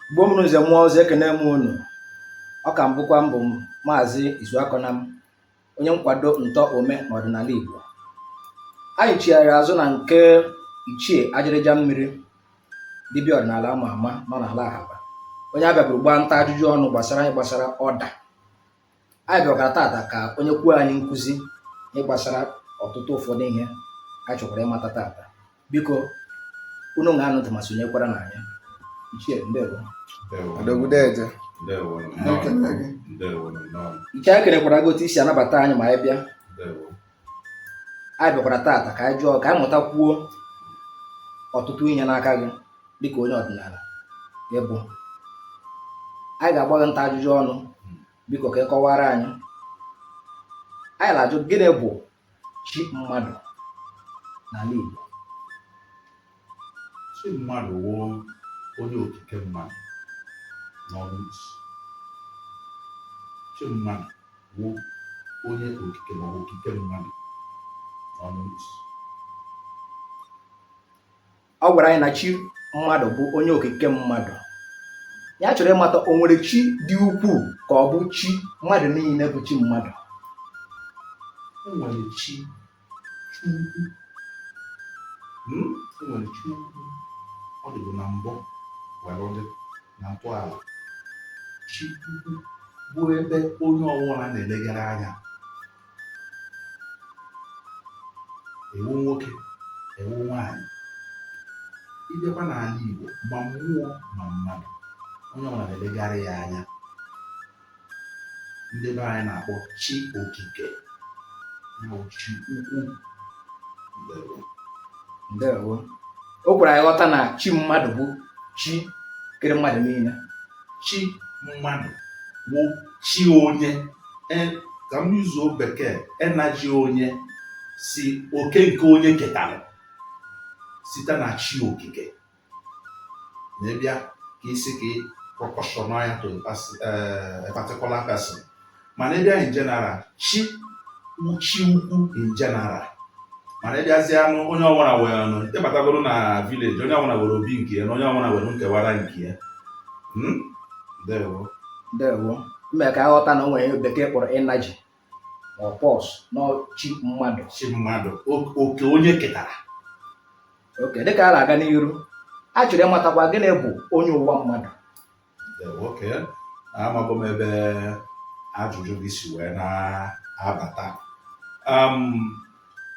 Igbo mụrụ nze mụọ ọzọ, ekene m unu. Ọ ka mbụkwa mbụ m, Maazị Izuakọnam, onye nkwado ntọ ome n'ọdịnala Igbo. Anyị chigharịrị azụ na nke Ichie Ajịrịja Mmiri, dibịa ọdịnala ama ama nọ n'ala Ahaba, onye a bịaburu gbaa nta ajụjụ ọnụ gbasara ihe gbasara ọda. Anyị bịakwara tata ka o nyekwuo anyị nkụzi ihe gbasara ọtụtụ ụfọdụ ihe a chọkwara ịmata tata. Biko, unu ṅaa ntị ma sonyekwara na anyị. Ichie, ndewo. Odogwu, deeje. Ndewo. Ekele gị. Ndewo, nnọọ. Ichie, anyị kenekwara gị otu i si anabata anyị ma anyị bịa. Ndewo. Anyị bịakwara tata ka anyị jụọ, ka anyị mụtakwuo ọtụtụ ihe n'aka gị dịka onye ọdịnala ị bụ. Anyị ga-agba gị nta ajụjụ ọnụ, biko, ka ị kọwara anyị. Anyị na-ajụ, gịnị bụ chi mmadụ n'ala Igbo? Chi mmadụ wụ onye okike mmadụ n'ọnụ isi. Chi mmadụ wụ onye okike maọbụ okike mmadụ n'ọnụ isi. Ọ gwara anyị na chi mmadụ bụ onye okike mmadụ. Ya chọrọ ịmata, o nwere chi dị ukwuu ka ọ bụ chi mmadụ niile bụ chi mmadụ? E nwere chi ukwu. E nwere chi ukwu. Ọ dịbụ na mbụ were dị na ntọala. Chi ukwu bụ ebe onye ọbụla na-elegara anya. Ị wụ nwoke, ị wụ nwaanyị, ị bịakwa n'ala Igbo, ma mmụọ ma mmadụ, onye ọbụla na-elegara ya anya. Ndị be anyị na-akpọ chi okike, ya bụ chi ukwu. Ndewo. Ndewo. O kwere anyị ghọta na chi mmadụ bụ chi kere mmadụ niile. Chi mmadụ wụ chi onye, ka m yuzuo bekee, energy onye si oke nke onye ketara site na chi okike na ịbịa ka isi ka ị proportion ya to a particular person. Mana ịbịa in general, chi wụ chi ukwu in general. Mana ịbịazie anụ, onye ọbụla were nụ, ịbatagoro na village, onye ọbụla were obi nke ya na onye ọbụla were nkewara nke ya. Ndewo. Ndewo. Ime ka aghọta na o nwere ihe bekee kpọrọ energy ma ọ pulse na chi mmadụ. Chi mmadụ, oke onye ketara. Okay, dịka a na-aga n'iru, a chọrọ ịmatakwa, gịnị bụ onye ụwa mmadụ? Okay, amago m ebe ajụjụ gị si wee na-abata.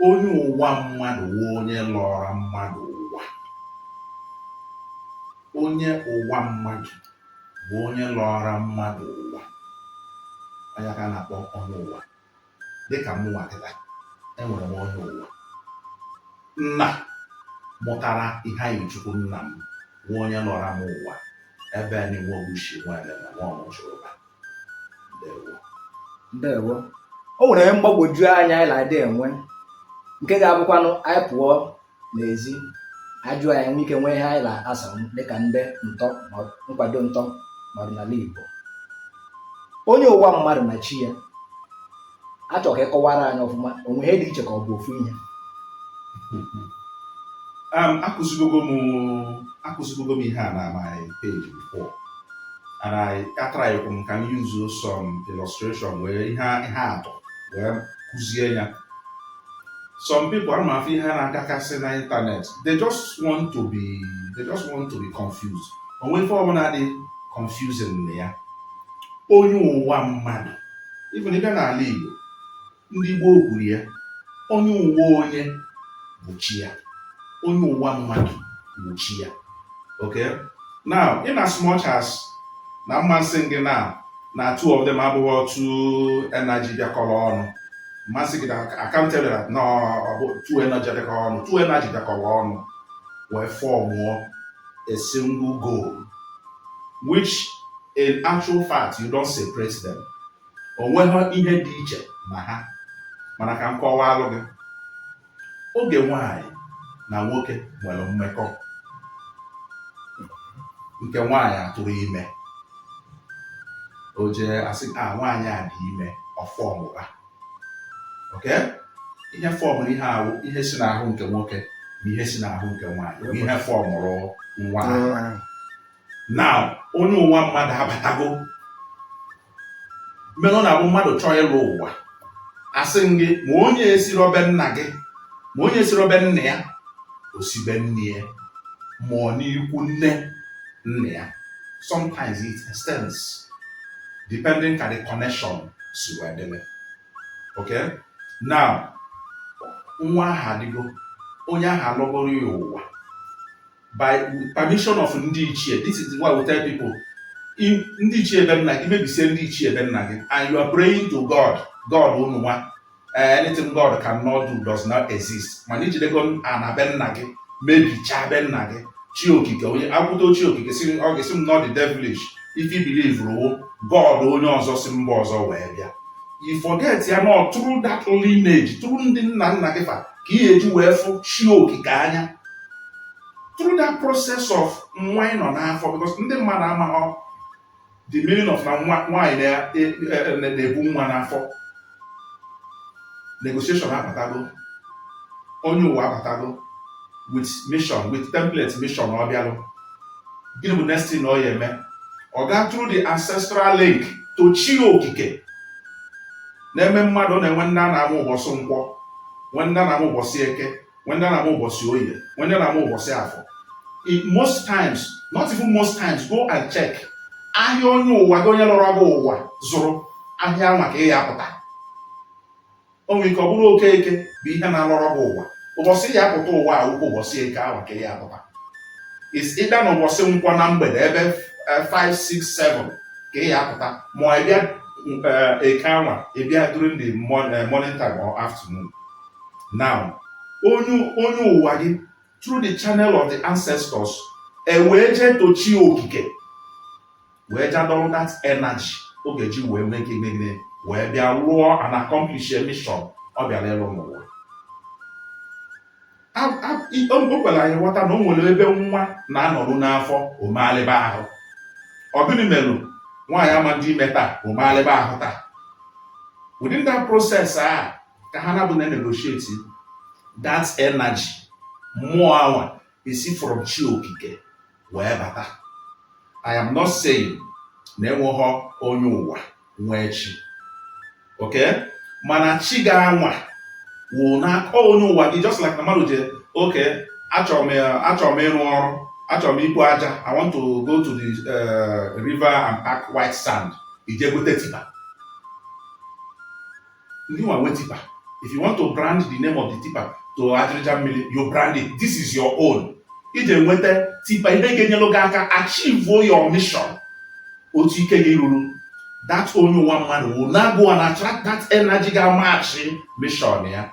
Onye ụwa mmadụ wụ onye lọrọ mmadụ ụwa. Onye ụwa mmadụ bụ onye lọrọ mmadụ ụwa. Onye ka a na-akpọ onye ụwa. Dịka mụnwa kịta, enwere m onye ụwa. Nna mụtara Iheanyịchukwu, nna m, bụ onye lọrọ m ụwa ebe na Nwaobushi nwere na Nwaọmụchụrụba. Ndewo. Ndewo. O nwere ihe mgbagwoju anya anyị na-adị enwe, nke ga-abụkwanụ anyị pụọ n'ezi, ajụọ anyị, nwee ike nwee ihe anyị na-asanwu dịka ndị ntọ ma nkwado ntọ n'ọdịnala Igbo. Onye ụwa mmadụ na chi ya, achọ ka ị kọwara anyị ọfụma, o nwe ihe dị iche ka ọ bụ ofu ihe? Akụzigogo m ihe a na my page before, and I atryekwu m ka m use some illustration wee ihe atụ wee kụzie ya. Some people, ama afọ ihe na-agakasị na internet, they just want to be confused. Onwe ife ọbụla dị confusing na ya. Onye ụwa mmadụ, even ịbịa n'ala Igbo, ndị gboo kwuru ya, onye ụwa onye bụ chi ya, onye ụwa mmadụ bụ chi ya. Okay, now, in as much as na mmasị gị na two of them abụghị otu energy bịakọrọ ọnụ, mmasị gị na I can't tell you that no, ọ bụ two energy bịakọrọ ọnụ. Two energy bịakọrọ ọnụ wee formụọ a single goal, which in actual fact you don't separate them. O nweghị ihe dị iche na ha. Mana ka m kọwaalụ gị, oge nwanyị na nwoke nwere mmekọ, nke nwaanyị atụrụ ime, o jee asị a nwaanyị a dị ime, ọ formụra. Okay, ihe formụrụ ihe ahụ, ihe si n'ahụ nke nwoke na ihe si n'ahụ nke nwaanyị bụ ihe formụrụ nwa ahụ. Now onye ụwa mmadụ abatago mere ọ na-abụ mmadụ chọọ ịlụ ụwa, asị m gị, ma onye esiro be nna gị, ma onye esiro be nna ya, osibe nne ya, ma ọ n'ikwu nne nna ya. Sometimes it extends depending ka the connection si wee dịrị. Okay, now nwa ahụ adịgo, onye ahụ alụgoro ya ụwa by permission of ndị ichie. This is why we tell people, ndị ichie ebe nna gị, mebisie ndị ichie ebe nna gị and you are praying to God, God unu nwa, anything God cannot do does not exist. Mana ijidego ana be nna gị, mebichaa be nna gị, chi okike, onye akwụto chi okike si ọ ga-esi m not the devilish if you believe ruo God onye ọzọ si mba ọzọ wee bịa, you forget ya na through that lineage, through ndị nna nna gị fa ka ị ga-eji wee fụ chi okike anya through that process of nwa ị nọ n'afọ, because ndị mmadụ amaghọ the meaning of na nwa nwaanyị na-ebu nwa n'afọ. Negotiation abatago, onye ụwa abatago with mission, with template mission. Ọ bịalụ, gịnị bụ next thing ọ ya eme? Ọ gaa through the ancestral link to chi okike na-eme mmadụ na-enwe ndị a na-amụ ụbọchị nkwọ, nwe ndị a na-amụ ụbọchị eke, nwe ndị a na-amụ ụbọchị oye, nwe ndị a na-amụ ụbọchị afọ. Most times, not even most times, go and check ahịa onye ụwa gị, onye lọrọ gị ụwa zụrụ ahịa anwa ka ị ya apụta. O nwere ike ọ bụrụ oke eke bụ ihe na-alọrọ gị ụwa, ụbọchị ya apụta ụwa awụkwọ ụbọchị eke ahụ ka ị ya apụta. Is ịbịa n'ụbọchị nkwọ na mgbede ebe 5 6 7 ka ị ya apụta, ma ị bịa eke anwa, ị bịa during the morning time or afternoon. Now onye ụwa gị through the channel of the ancestors e wee jee tochi okike wee jadọrọ that energy ọ ga-eji wee mee gịnị gịnị wee bịa lụọ and accomplish a mission ọ bịara ịlụ n'ụwa. O kwere anyị ghọta na o nwere ebe nwa na-anọrụ n'afọ omealịba ahụ. Ọ gịnị merụ nwaanyị ama ndị ime taa omealịba ahụ taa? Within that process a ka ha na-abụ na negotiate that energy, mmụọ anwa esi from chi okike wee bata. I am not saying na enweghọ onye ụwa nwee chi, okay, mana chi ga-anwa wụ n'aka onye ụwa gị, just like na mmadụ je, okay, achọrọ m ịrụ ọrụ, achọrọ m ikpo aja, I want to go to the river and pack white sand. Ije gote tipper, ndị nwa nwe tipper. If you want to brand the name of the tipper to ajịrịja mmiri, you brand it. This is your own. Ije nweta tipper, ihe ga-enyelu gị aka achieve your mission otu ike gị ruru. That onye ụwa mmadụ will now go and attract that energy ga-amachi mission ya.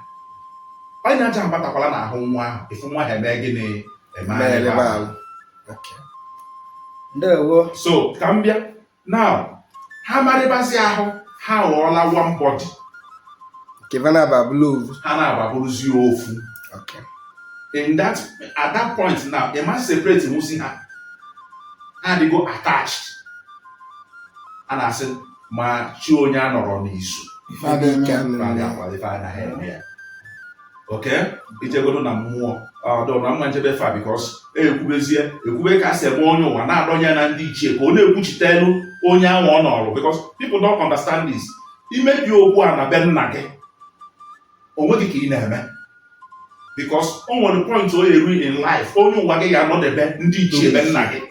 Onye aja abatakwala n'ahụ nwa ahụ, ifu nwa ha eme gịnị? Eme Eme ahụ. Ahụ. Okay. Ndewo. So ka m bịa now, ha marịbazi ahụ, ha ghọọla one body. Nke va na-aba bụlụ ovu. Ha na-agbabụrụzi ofu. In that at that point now, ị ma separate nwụsị ha, ha adịgo attached. A na-asị ma chi onye a nọrọ n'izu Ife adịghị ike ife adịghị akwado, ife anaghị eme ya. Okay, ijegodo na mmụọ ọdụ na mma njebe fa, because ekwubezie ekwube ka a si eme onye ụwa na-adọnye na ndị ichie ka ọ na-ekwuchitelu onye ahụ ọ nọrọ, because people don't understand this. Imebi okwu a na be nna gị, onwe gị ka ị na-eme, because o nwere point o eru in life, onye ụwa gị ga-anọdebe ndị ichie be nna gị.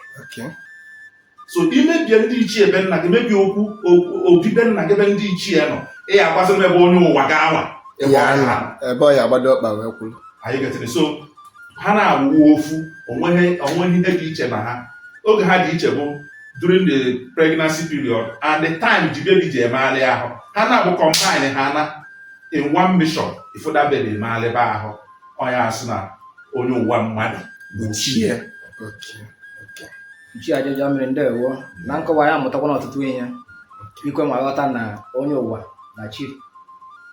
So imebie ndị ichie be nna gị, mebie okwu obi be nna gị, ebe ndị ichie nọ, ị ga-agbazi m ebe onye ụwa ga-anwa ebe Ya ọ nọ ga-anọ. Ebe ọ ya agbado ọkpa wee kwuru. Anyị getịrị so ha na-awụ ofu, onweghị onweghị ihe dị iche na ha. Oge ha dị iche bụ during the pregnancy period and the time the baby ji emegharị ahụ. Ha na-abụ combine ha na in one mission. Ifụda baby emegharịba ahụ, onye asị na onye ụwa mmadụ bụ chi. Chie. Okay. Okay. Ichie Ajaja mmiri, ndewo na nkọwa ya. Amụtakwana ọtụtụ ihe ikwe ma ghọta na onye ụwa na chi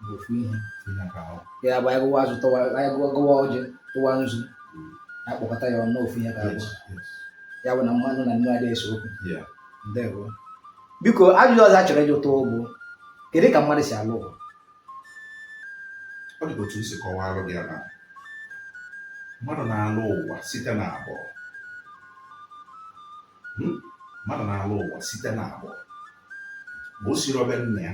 bụ ofu ihe. Ya bụ, anyị gụwa azụ tụwa, anyị gụwa ọjị tụwa nzu, akpọkọta ya ọnụ, ofu ihe ka abụ. Ya bụ na mmanụ na nnu adịghị ese okwu. Ndewo. Biko, ajụjụ ọzọ a chọrọ ịjụ tụọ bụ, kedu ka mmadụ si alụ ụwa? Ọ dị otu m si kọwalụ gị ya na mmadụ na-alụ ụwa site na agbụrụ. Mmadụ na-alụ ụwa site n'agbụrụ. Ma o siri obe nna ya,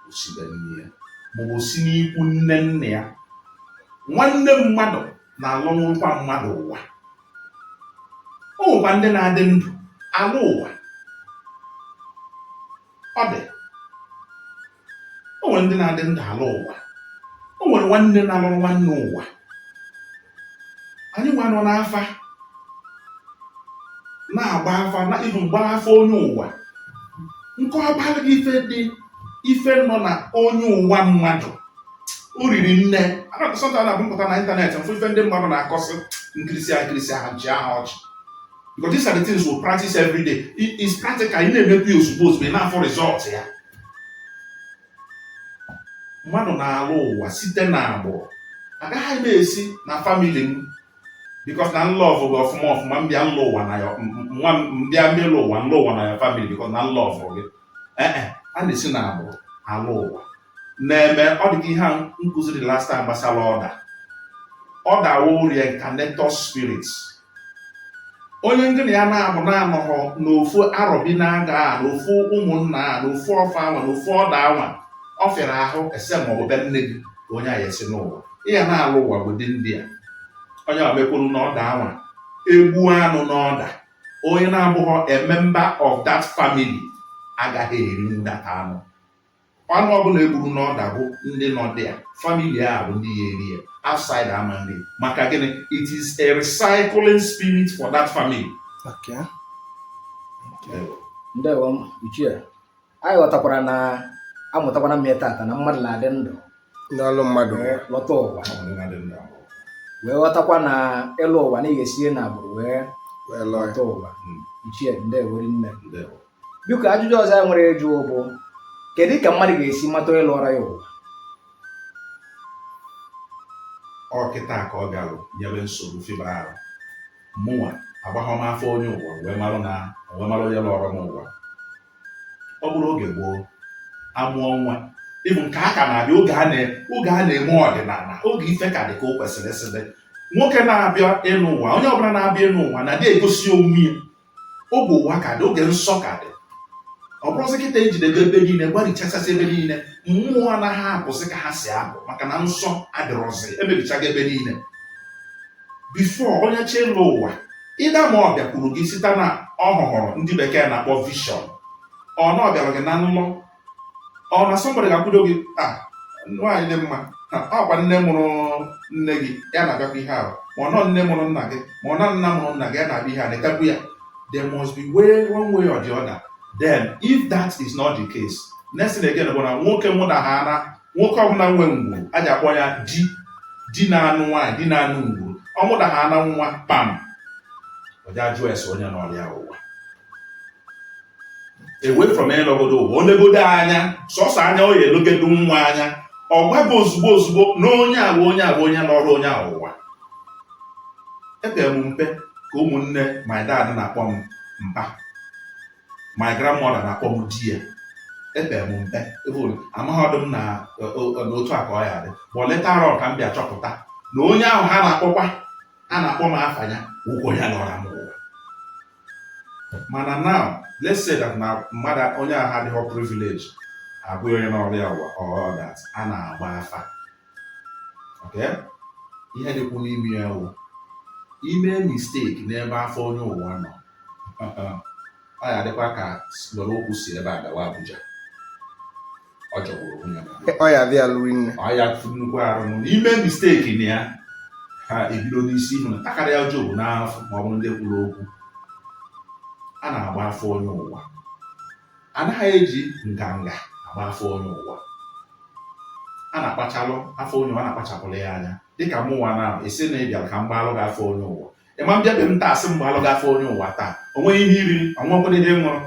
o si be nne ya, ma o si n'ikwu nne nna ya. Nwanne mmadụ na-alụnwụkwa mmadụ ụwa. O nwekwa ndị na-adị ndụ alụ ụwa. Ọ dị, o nwere ndị na-adị ndụ alụ ụwa. O nwere nwanne na-alụrụ nwanne ụwa. Anyị nwa nọ n'afa na-agba afa na ihu mgba afa onye ụwa nke ọbara gị, ife dị, ife nọ na onye ụwa mmadụ o riri nne. Sọta na mpụta na ịntanetị mfụ ife ndị mmadụ na-akọsị nkirisi a nkirisi aha nchi aha ọchị, because these are the things we practice every day. It is practical. Ị na-emekwa ya ozugbo ozugbo, ị na-afụ result ya. Mmadụ na-alụ ụwa site n'agbụrụ. Agaghị m esi na family m, because na nlove gị ọfụma ọfụma, m bịa nlụ ụwa na ya nwa m, bịa melụ ụwa, nlụ ụwa na ya family because na nlove gị. Ee, a na-esi n'agbụrụ alụ ụwa na-eme. Ọ dị ka ihe a m kụziri last time gbasara ọda. Ọda wụ reincarnator spirits. Onye ndị na ya na-abụ na-anọghọ n'ofu arọbi na-aga a, n'ofu ụmụnna a, n'ofu ọfa anwa, n'ofu ọda anwa, ọ fịara ahụ ese ma ọ bụ be nne gị ka onye a ya esi n'ụwa ịya na-alụ ụwa bụ dị ndị a. Onye a mekwuru n'ọda anwa, egbu anụ n'ọda, onye na-abụghọ a member of that family agaghị eri ndata anụ. Anụ ọbụla egburu n'ọda bụ ndị nọ dị ya, family a bụ ndị ya eri ya. Outside ama nri. Maka gịnị? It is a recycling spirit for that family. Ndewo m, ichie. Anyị ghọtakwara na amụtakwana m ya tata na mmadụ na-adị ndụ n'ọlụ mmadụ wee lọta ụwa, Ọ bụ ndị na-adị ndụ ahụ. Wee ghọtakwa na ịlụ ụwa na ị ga-esi na agbụrụ wee wee lụọ ya. Lọta ụwa. Ichie, ndewo nne. Ndewo. Biko, ajụjụ ọzọ anyị nwere ịjụ bụ, kedu ka mmadụ ga-esi mata onye lụọrọ ya ụwa? Ọ kịta ka ọ bịalụ nyebe nsogbu fiba ahụ. Mụnwa agbaghọ m afọ onye ụwa wee marụ na wee marụ onye lụọrọ m ụwa. Ọ bụrụ oge gboo, amụọ nwa, ịbụ nke a ka na-abịa, oge a na-eme ọdịnala, oge ife ka dị ka o kwesịrị ịsị dị, nwoke na-abịa ịnụ ụwa, onye ọbụla na-abịa ịnụ ụwa na-adị egosi onwe ya. Oge ụwa ka dị, oge nsọ ka dị. Ọ bụrụzi kịta ejidego ebe niile, gbarichasasị ebe niile, mmụọ anaghị apụsị ka ha si apụ, maka na nsọ adịrọzi, emebichago ebe niile. Before onye chi ịlụ ụwa, ịda ma ọ bịakwuru gị site na ọhụhụrụ ndị bekee na-akpọ vision, ọ na ọ bịara gị na nlọ, ọ na somebody ga-akwudo gị, a nwaanyị dị mma ha, ọkwa nne mụrụ nne gị ya na-abịakwa ihe ahụ, ma ọ nọ nne mụrụ nna gị, ma ọ na nna mụrụ nna gị ya na-abịa ihe a na-etekwu ya. There must be way, one way or the other. Then if that is not the case, next thing again bụ na nwoke nwụda ha na nwoke ọbụla nwe ngwuru a ji akpọ ya di, di na-anụ nwaanyị, di na-anụ ngwuru, ọ mụda ha na nwa pam, ọ ja jụọ ese onye n'ọrịa ụwa away from ịlọgodo ụwa. O legodo anya, sọsọ anya o ya elogodo nwa anya, ọ gwago ozugbo ozugbo na onye a bụ onye a bụ onye lọrọ onye a ụwa. Epere m mpe ka ụmụnne my dad na-akpọ m mpa, my grandmother na-akpọ m di ya. Epere m mpe, even amaghọdụ m na otu a ka ọ ya dị, but later on ka m bịa chọpụta na onye ahụ ha na-akpọkwa, a na-akpọ m afa ya, wụkwa onye lọra m ụwa. Mana now, let's say that na mmadụ onye ahụ adịghị privilege abụghị onye n'ọrụ ya ụwa or that a na-agba afa. Okay, ihe dịkwu n'ime ya wụ ime mistake n'ebe afọ onye ụwa nọ, ọ ya adịkwa ka were okwu si ebe a gawa Abuja. Ọ jọgburu onwe ya. Ọ ya abịa lụrụ nne. Ọ ya nnukwu arụ n'ime mistake na ya, ha ebido n'isi ihu na takarịa Job n'afọ. Ma ọ bụrụ ndị kwuru okwu a na-agba afọ onye ụwa, anaghị eji nganga agba afọ onye ụwa. A na-akpachalụ afọ onye ụwa, na-akpachapụrụ ya anya. Dịka mụnwa na esi na ịbịara ka m gbalụ gị afọ onye ụwa, ịma m bịa be m taa sị m gbalụ gị afọ onye ụwa taa, o nweghị ihe iriri, onwekwana ihe ṅụrụ.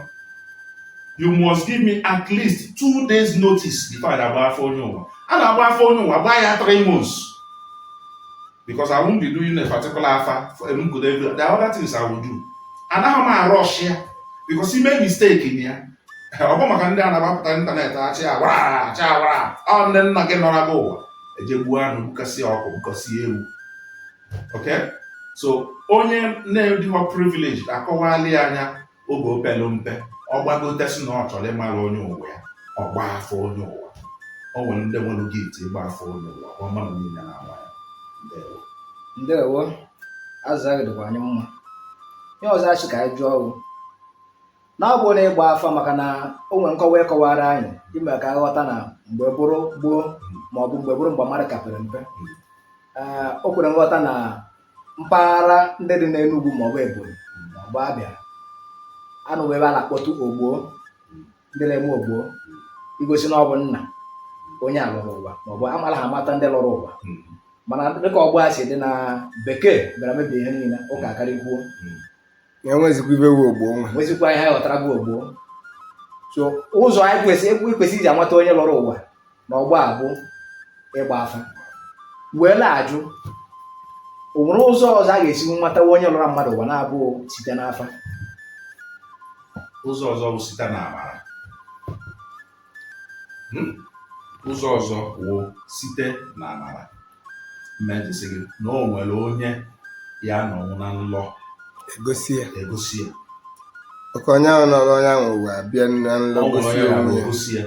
You must give me at least 2 days notice before I agba afọ onye ụwa. A na-agba afọ onye ụwa, gbaa ya 3 months, because I won't be doing a particular afa for m could there are other things I will do. Anaghị m arush ya, because ime mistake na ya, ọ bụ maka ndị a na-agbapụta ịntanetị achị awara achị awara. Ọ nne nna gị nọrọ gị ụwa, eje gbuo anụ, gbukasị ọkụ, gbukasị ewu. Okay, so onye na-edịghọ privilege akọwala ya anya. Oge o pelu mpe, ọ gbagotesị na ọ chọrọ ịmara onye ụwa ya, ọ gbaa afa onye ụwa. O nwere ndị nwere gift ịgba afa onye ụwa, ọ mmadụ niile na-agba ya. Ndewo. Ndewo, azịza gị dịkwa anyị mma. Ihe ọzọ achị ka anyị jụọ ọgwụ na ọ bụ na ịgba afa, maka na o nwere nkọwa ịkọwara anyị ime ka aghọta na mgbe bụrụ gboo, ma ọ bụ mgbe bụrụ, mgbe mmadụ ka pere mpe. Ee, o kwere nghọta na mpaghara ndị dị n'Enugwu, ma ọ bụ Ebonyi, ma ọ bụ Abịa, anụwa ebe a na-akpọtụ ogboo, ndị na-eme ogboo igosi na ọ bụ nna onye a lụrụ ụwa, ma ọ bụ amara ha amata ndị lụrụ ụwa. Mana dịka ọgbọ a si dị na bekee bịara mebie ihe niile, ụka akarịkwuo. Na-enwezikwa ibe wu ogbo nwa. Nwezikwa ihe anyị ghọtara bụ ogboo. So ụzọ anyị kwesị iji amata onye lụrụ ụwa na ọgbọ a bụ ịgba afa. Wee na-ajụ, o nwere ụzọ ọzọ a ga-esi nwatawa onye lụrụ mmadụ ụwa na-abụghị site n'afa? Ụzọ ọzọ bụ site na amara. Ụzọ ọzọ wụ site na amara. Mmejisi gị na o nwere onye ya nọnwụ na nlọ egosi ya. Egosi ya. Oke onye ahụ nọ n'onye ahụ ụwa bịa na nlọ Ọ nwere gosi onye ya onwe ya. gosi ya.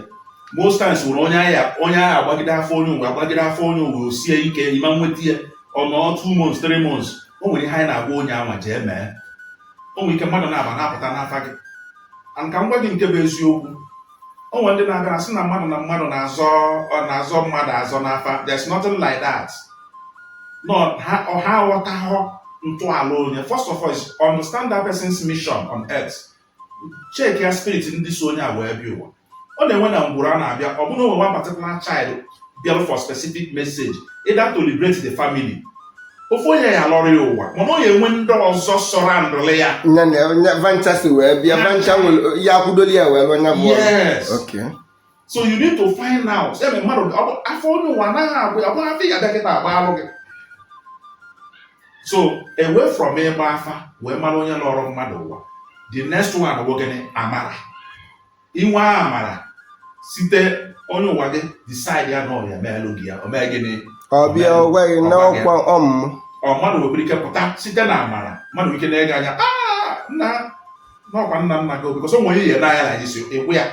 Most times nwere onye agha, onye agha agbagide afọ onye ụwa, agbagide afọ onye ụwa, o sie ike ịma nweta ya. Ọ nọ 2 months, 3 months. O nwere ihe anyị na-agwa onye anwa jee mee. O nwere ike mmadụ na-aba na-apụta n'afa gị. And ka m gwa gị nke bụ eziokwu, o nwere ndị na-abịa sị na mmadụ na mmadụ na-azọ, ọ na-azọ mmadụ azọ n'afa. There's nothing like that. No, ha ha aghọtaghọ ntọala onye. First of all is understand that person's mission on earth. Check ya spirit ndị so onye a wee bịa ụwa. Ọ na-enwe na ngwuru a na-abịa, ọ bụrụ na o nwere one particular child bịara for specific message, either to liberate the family, ofu onye ya alọrọ ya ụwa, mana ọ ya enwe ndị ọzọ sọrọ ya. Nya na nya vancha si wee bịa, vancha nwere ya akwụdoli ya wee lụọ nya bụ ọrụ. Yes. So you need to find out ebe mmadụ ọ bụ afọ onye ụwa anaghị agụ ya, ọ bụrụ afọ ya abịa kịta agba alụ gị. So away from ịgba afa wee mara onye lọrọ mmadụ ụwa, the next one bụ gịnị? Amara. Inwe amara site onye ụwa gị, decide ya na ọ ya meelụ gị ya, o mee gịnị? Ọ bịa, ọ gwaghị na ọkwa ọmụmụ. Ọ mmadụ nwekwara ike pụta site na amara. Mmadụ nwere ike na-ege anya, "Ah, nna, n'ọkwa nna nna gị," because o nwere ihe n'anya na isi egwu ya.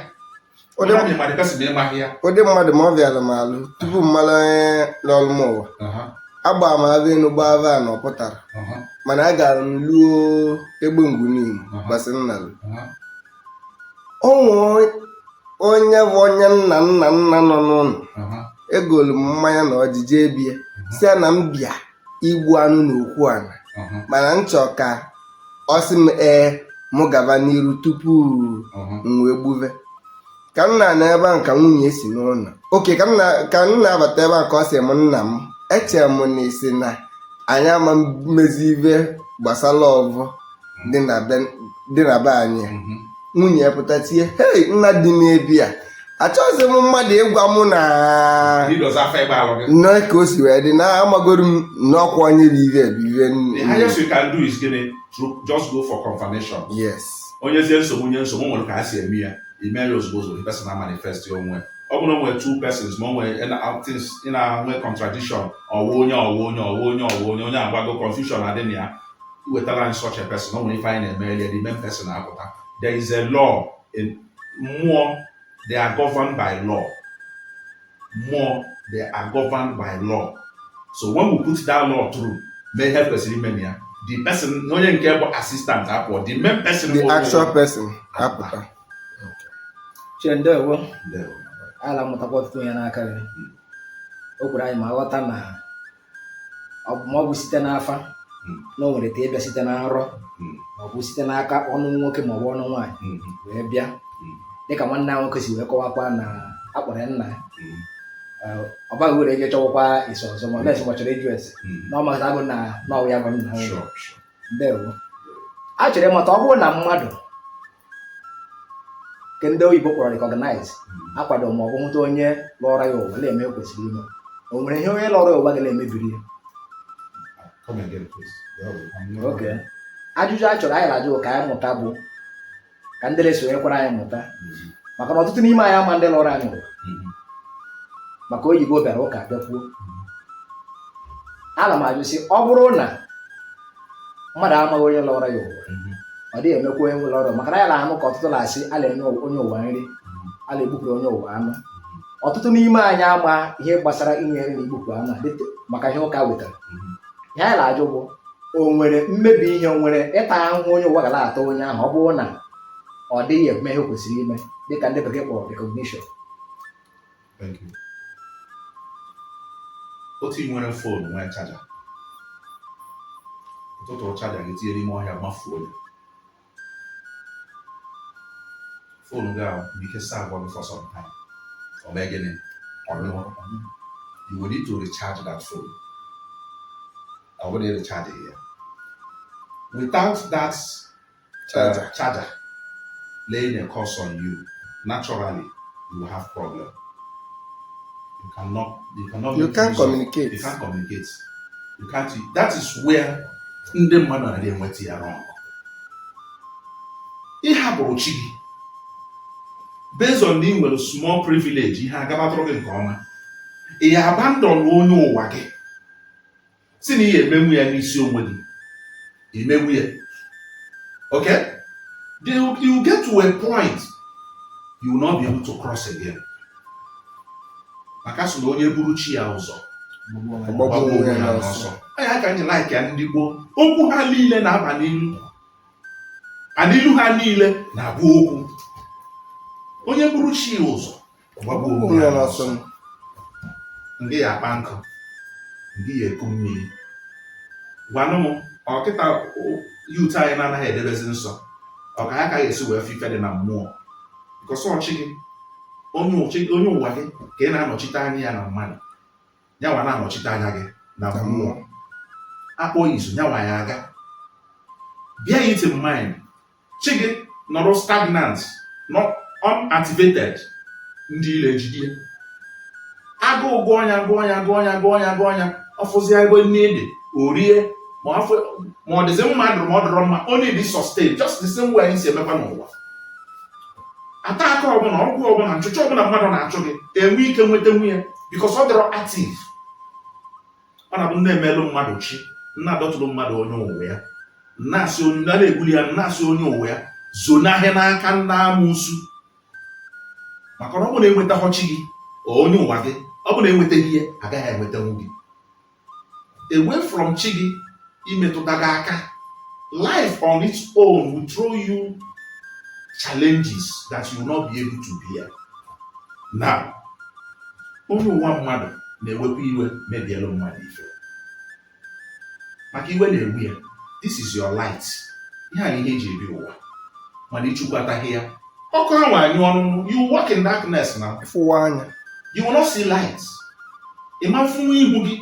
Ụdị onye ma the person ịmaghị ya. Ụdị mmadụ ma ọ bịara m alụ tupu m mara onye lọrụ m ụwa. Agba m ava enu, gbaa ava na ọ pụtara, mana agara m luo egbe ngwu n'Imo. Gbasị nna m, o nwee onye bụ onye nna nna nna nọ n'ụlọ. Egolu m mmanya na ọjị jee bie, si ya na m bịa igbu anụ n'okwu ana, mana m chọ ka ọ sị m ee, mụ gaba n'iru tupu m wee gbuve. Ka m na-ana ebe ahụ ka nwunye si n'ụlọ oke, ka m na-abata ebe ahụ ka ọ sị m, "Nna m, echere m na isi na anyị ama mmezi ibe gbasara ọvọ dị na be anyị." Nwunye ya pụta tie, "Hei, nna dị m, ebi a achọghịzị m mmadụ ịgwa mụ na Idozi afọ ịgba alụ gị." Nnọọ ka o si wee dị na amagoro m n'ọkwa onye bụ ive bụ ive. The highest you can do is gịnị? To just go for confirmation. Yes. Onye zie nsogbu, nye nsogbu nwere ka ha si eme ya, ime ya ozugbo ozugbo, the person na manifest ya onwe. Ọ bụrụ na o nwere two persons, ma o nwere things ị na-enwe contradiction, ọwụ onye, ọwụ onye, ọwụ onye, ọwụ onye, onye agbago confusion adị na ya, iwetara anyị such a person, o nwere ife anyị na-eme ya, the main person na-apụta. There is a law in mmụọ. They are governed by law. Mmụọ, they are governed by law. So when we put that law through, mee ihe kwesịrị ime na ya, the person, onye nke bụ assistant apụọ, the main person the bụ actual person apụta. Chie, ndewo. Ndewo. Ala mụtakwa ọtụtụ ihe n'aka gị. O kwere anyị ma ghọta na ọ bụ ma ọ bụ site n'afa, na o nwere ite ịbịa site na nrọ, ma ọ bụ site n'aka ọnụ nwoke ma ọ bụ ọnụ nwaanyị wee bịa, dịka nwanne ya nwoke si wee kọwakwa na akpọrọ ya nna ya. Ọ baghị uru eje chọwakwa ese ọzọ, ma ọ na-ese ma ọ chọrọ ịjụ ese na ọ mata bụ na na ọ ya bụ nna ya. Sure. Ndewo. A chọrọ ịmata, ọ bụrụ na mmadụ nke ndị oyibo kpọrọ recognize, akwado ma ọ bụ hụta onye lụọrọ ya ụwa na-eme o kwesịrị ime, o nwere ihe onye lụọrọ ya ụwa ga na-emebiri ya? Come again, please. Well, I'm not- Okay. Ajụjụ a chọrọ anyị na-ajụ ka anyị mụta bụ ka ndị na-esonyekwara anyị mụta, maka na ọtụtụ n'ime anyị ama ndị lụrụ anyị ụwa, maka oyibo bịara ụka bịakwuo. Ana m ajụ sị, ọ bụrụ na mmadụ amaghị onye lụọrọ ya ụwa, Ọ dịghị emekwa onye nwere ọrụ, maka na ya na-anụ ka ọtụtụ na-asị a na-enye onye ụwa nri, a na-egbupụrụ onye ụwa anụ. Ọtụtụ n'ime anyị ama ihe gbasara inye nri na igbupụ anụ a maka ihe ụka wetara. Ihe anyị na-ajụ bụ, o nwere mmebi ihe, o nwere ịta ahụhụ onye ụwa ga na-ata onye ahụ ọ bụrụ na ọ dịghị eme ihe o kwesịrị ime, dịka ndị bekee kpọrọ recognition? Thank you. Otu ị nwere phone nwee charger, ụtụtụ charger gị tinye n'ime ọhịa, mafuo ya, phone gị ahụ nwere ike serve gị for some time, ọ mee gịnị? Ọ nyụọ. You will need to recharge that phone. Ọ bụrụ na recharge ya without that charger, charger laying a curse on you, naturally you will have problem. You cannot You make can't use of- communicate. You can't communicate. You can't. That is where ndị mmadụ na enweta ya wrong. Ị hapụrụ chi gị based on na ị nwere small privilege, ihe agabatụrụ gị nke ọma, ị abandon onye ụwa gị, si na ị emenwu ya n'isi onwe gị, imenwu ya. Okay, you get to a point you will not be able to cross again, maka sị na onye buru chi ya ụzọ ọgbagbuo gbagbuo onwe ya n'ọsọ. N'ọsọ. Anya ka anyị like ya, ndị gboo, okwu ha niile na-aba n'ilu, and ilu ha niile na-abụ okwu onye buru chi ya ụzọ ọgbagbuo onwe onwe ya ya n'ọsọ. N'ọsọ. Ndị ya akpa nkụ, ndị ya eku mmiri, gwanụ m, ọkịta youth anyị na-anaghị edebezi nsọ, ọ ka ha ka ga-esi wee fụ ife dị na mmụọ? Because ọchị gị, onye ụwa gị ka ị na-anọchite anya ya na mmadụ, nyanwa na-anọchite anya gị na na mmụọ. Mmụọ. Akpọ izu nyanwa ya aga. Bear it in mind, chi gị nọrọ stagnant, not unactivated, ndị ile ejide agụụ gụọ ya, gụọ ya, gụọ ya, gụọ ya, gụọ ya, ọfụzi ebe nne dị o rie, ma ma ọ dịzị mma dụrụ, ma ọ dịrọ mma, ọ na-edi sustain, just the same way anyị si emekwa n'ụwa. Ata aka ọbụla, ọgwụ ọbụla, nchụchụ ọbụla mmadụ na-achụ gị, enwe ike nweta nwunye because ọ dịrọ active. Ọ na-abụ nne emelụ mmadụ chi, nna adọtụrụ mmadụ onye ụwa ya, nna-asị onye na na-egbuli ya, nna-asị onye ụwa ya zonahịa n'aka ndị amụsụ, maka na ọ bụrụ na enwetaghọ chi gị, onye ụwa gị, ọ bụrụ na enwetaghị ihe, agaghị enwetanwu gị. Away from chi gị imetụta gị aka, life on its own will throw you challenges that you will not be able to bear. Now, onye ụwa mmadụ na-ewekwa iwe mebielu mmadụ ife, maka iwe na-egbu ya. This is your light, ihe a ihe eji ebi ụwa, mana ịchụkwataghị ya, ọkụ ahụ anyụ ọnụnụ. You walk in darkness now. Fụwa anya. You will not see light. Ị ma mfụnwu ihu gị.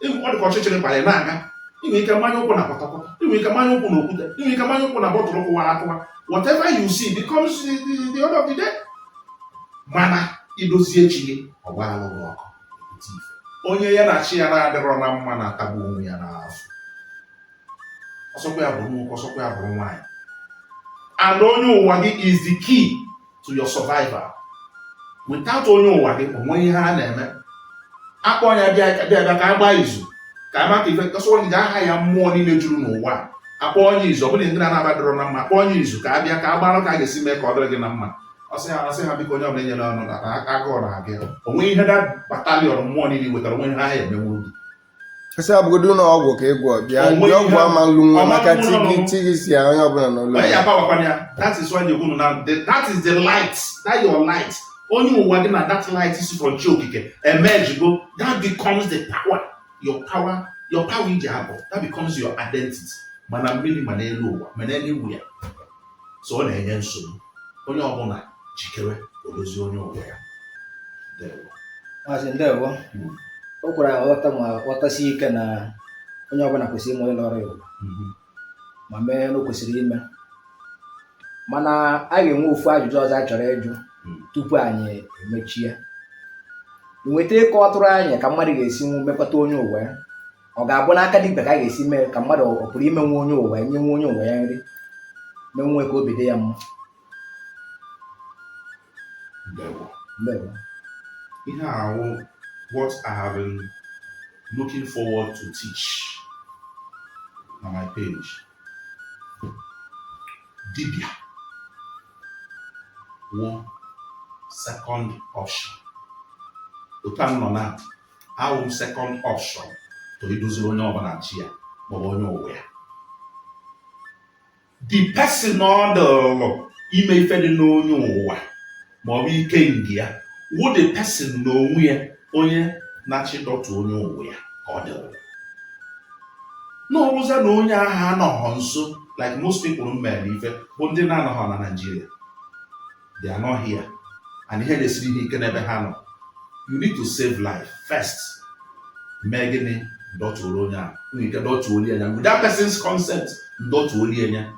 Ọ dị ka ọchịchịrị kpara ị na-aga. Ị nwere ike mmanya ụkwụ na pọtọpọtọ, ị nwere ike mmanya ụkwụ na okwute, ị nwere ike mmanya ụkwụ na bọtụlụ kụwara akụwa. Whatever you see becomes the order of the day. Mana idozie chi gị, ọ gbaalụ gị ọkụ pụta ife. Onye ya na chi ya na-adịrọ na mma na-atagbu onwe ya n'afọ. Ọsọkwa ya bụrụ nwoke, ọsọkwa ya bụrụ nwaanyị. And onye ụwa gị is the key to your survival. Without onye ụwa gị, onwe ihe a na-eme. Akpọ ya, bịa bịa bịa ka a gbaa izu, ka a maka ife ọsọ gị aha ya. Mmụọ niile juru n'ụwa a, akpọ onye izu, ọ bụla ndị na-anaba dịrọ na mma, akpọ onye izu ka a bịa ka a gbara ka a ga-esi mee ka ọ dịrị gị na mma. Ọsị ha, ọsị ha, biko, onye ọbụla enyere ọnụ na agụụ na-agụ ya, onwe ihe da battalion mmụọ niile wetara, onwe ihe ha emenwuru gị. Esi abụgodo na ọgwụ ka ịgwọ bịa. Onwe bịa, ọgwụ ama nlu nwa ọma maka nlu chi gị. ọnụ. Chi gị si ya onye ọbụla n'ụlọ. Onye ya abawakwana ya. That is why you go now, that is the light, that your light, onye ụwa gị na that light is from chi okike emerge go. That becomes the power, your power, your power iji abụ. That becomes your identity, mana mmiri, ma n'elu ụwa, mana anywhere. So ọ na-enye nsogbu. Onye ọbụla jikere odozi onye ụwa ya. Ndewo. Maazị, ndewo. O kwere ghọta ma ghọtasie ike na onye ọbụla kwesịrị ime onye lọrọ ya ụwa ma mee na o kwesịrị ime. Mana a ga-enwe ofu ajụjụ ọzọ a chọrọ ịjụ tupu anyị emechie. Nweta ịkọwatụrụ anyị ka mmadụ ga-esi mekọta onye ụwa ya. Ọ ga-abụ n'aka dibịa ka a ga-esi mee, ka mmadụ ọ pụrụ imenwe onye ụwa ya, nyenwe onye ụwa ya nri, menwe ka obi dị ya mma? Ndewo. Ndewo. Ihe ahụ, what I have been looking forward to teach na my page. Dibịa wụ second option. Otu a m nọ na awụ m second option to idoziri onye ọbụla chi ya maọbụ onye ụwa ya. The person ọ dụlụ ime ife dị n'onye ụwa maọbụ ike ngi ya wụ the person n'onwe ya, onye na-achị dọtụ onye ụwa ya ka ọ dịlụ. N'ọbụza na onye ahụ anọghọ nso, like most people mere ife bụ ndị na-anọghọ na Nigeria, they are not here, and ihe na-esiri ha ike n'ebe ha nọ. You need to save life first. Mee gịnị? Dọtuoro onye ahụ nwere ike dọtuo ya with that person's consent, ndọtuo ya.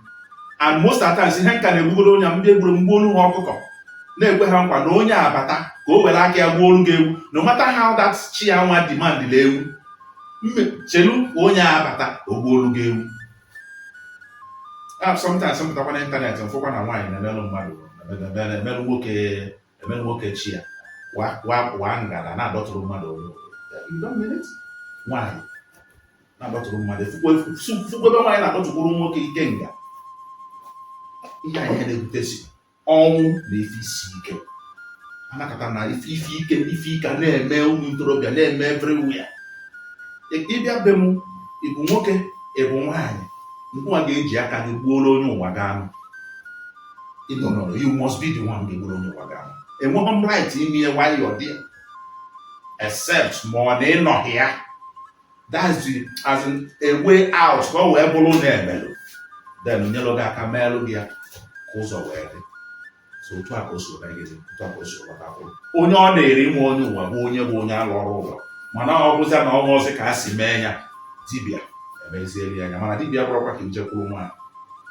And most of the times, ihe nka na-egbugoro onye a, ndị egburu mgbu ha ọkụkọ na-ekwe ha nkwa na onye abata ka o were aka ya gbuo olu gị ewu, no matter how that chi ya nwa demand la ewu. Chelu ka onye abata ka o gbuo olu gị ewu. Ah, sometimes m pụtakwa n'ịntanetị, mfụkwa na nwaanyị na-emelụ mmadụ, na-emelụ nwoke, emelụ nwoke chi ya wa ngada na-adọtụrụ mmadụ onye. You don't mean it. Nwaanyị na-adọtụrụ mmadụ, fụkwa ebe nwaanyị na-adọtụkwuru nwoke ike nga. Ihe a, ihe na-ebutesi ọnwụ na ife isi ike anakọta na ife ike, ife ike a na-eme ụmụ ntorobịa, na-eme everywhere. Ịbịa be m, ịbụ nwoke, ịbụ nwaanyị, nwa ga-eji aka gị gbuoro onye ụwa gị anụ. No, no, no, you must be the one ga-egburu onye ụwa gị anụ. Enweghị m right ime ihe while you're there, except ma ọ na ịnọghị ya. That's the, as in, a way out, ka ọ wee bụrụ na emelụ, then nyelụ gị aka meelụ gị ya ka ụzọ wee dị. So otu a ka o si wee gịnị, otu a ka o si wee onye ọ na-eri nwe onye ụwa bụ onye bụ onye alụrụ ụwa. Mana ọ bụzia na ọnwa ọzọ ka a si mee ya, dibịa emezieli anya. Mana dibịa bụrụkwa ka ijekwuru nwaanyị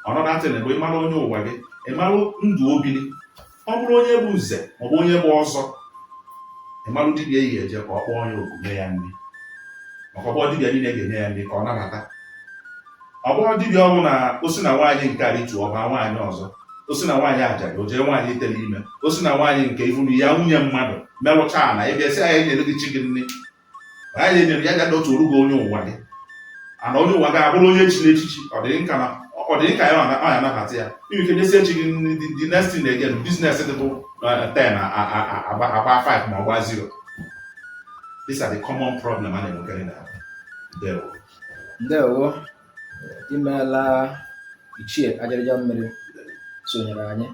ọnọdụ atịrị bụ ịmara onye ụwa gị, ịmarụ ndụ obili. Ọ bụrụ onye bụ nze maọbụ onye bụ ọzọ, ịmarụ dibịa eyi eje ka ọ kpọọ onye oku nye ya nri, maka ọgbọ dibịa niile ga-enye ya nri ka ọ nabata. Ọ bụrụ dibịa ọnwụ na o si na nwaanyị nke a rituo, ọba nwaanyị ọzọ, o si na nwaanyị ajadu, o jee nwaanyị itere ime, o si na nwaanyị nke ifunu ya nwunye mmadụ merụcha na ịbịa sị anyị enyere gị chi gị nri, anyị enyere ya, ga dọtụrụ gị onye ụwa gị. Ana onye ụwa gị abụrụ onye echiri echichi, ọ dị nka na ọ dị nka ya ọ ya anabata ya. Inwe ike nyesie chi gị nri, the next thing again, business dị bụ 10 agba agba 5 ma ọ gba 0. These are the common problem a na-enwekarị na. Ndewo. Ndewo, imeela, Ichie Ajarịja Mmiri sonyere anyị.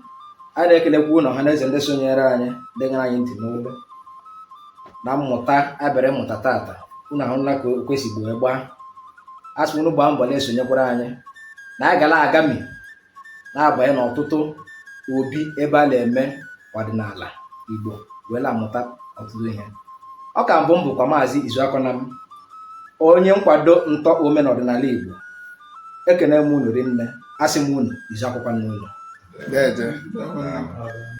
Anyị na-ekelekwu na ọha na eze ndị sonyere anyị, ndị ṅara anyị ntị n'olu na mmụta abịara ịmụta tata. Unu ahụla ka o kwesị wee gbaa. A sị unu gbaa mbọ na-esonyekwara anyị na anyị gala agami na-abanye n'ọtụtụ obi ebe a na-eme ọdịnala Igbo wee na-amụta ọtụtụ ihe. Ọ ka mbụ m bụkwa Maazị Izuakọnam, onye nkwado ntọ ome na ọdịnala Igbo. Ekene m unu rinne, asị m unu izu akwụkwọ n'ụlọ. Deje.